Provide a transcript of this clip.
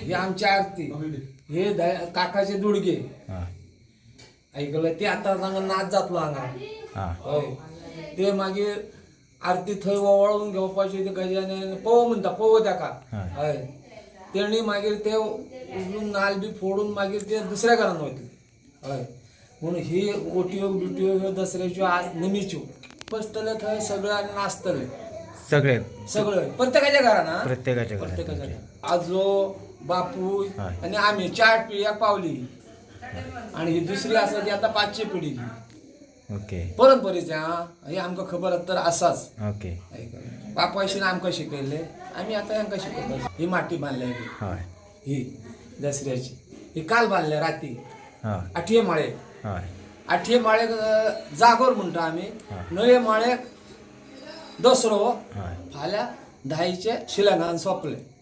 ही आमची आरती. हे काकाचे दुडगे. हा. ऐकलं ते आता हांगा नाच जातलो हांगा. हा. हय, ते मागीर आरती थंय वळून घेवपाची. ते गजानन पोव म्हणटा, पोव ताका. हय. हय, तेणी मागीर ते उचलून नाल बी फोडून मागीर ते दुसऱ्या घरान वयतले. हय, पूण ही ओटयो बिटयो ह्यो दसऱ्याच्यो आज निमीच्यो बसतले थंय सगळे आनी नाचतले. सगळे? सगळे, प्रत्येकाच्या घरान हा. प्रत्येकाच्या घरात. प्रत्येकाच्या घरान. आजो बापूय हय. आनी आमी चार पिळग्याक पावली आनी ही दुसरी आसा ती आतां पांचशे पिळगी. ओके. परंपरेचे हा, हे आमकां खबर आसा तर आसाच. ओके. बापायशीन आमकां शिकयल्ले, आमी आतां हांकां शिकयता. ही माटी बांदल्या ही. हय. ही दसऱ्याची ही काल बांदल्या राती. हय. आठये माळे. हय. आठये माळेक जागोर म्हणटा आमी. हा. णवे माळेक दसरो. हय. फाल्यां धायचे शिलांगान सोंपले.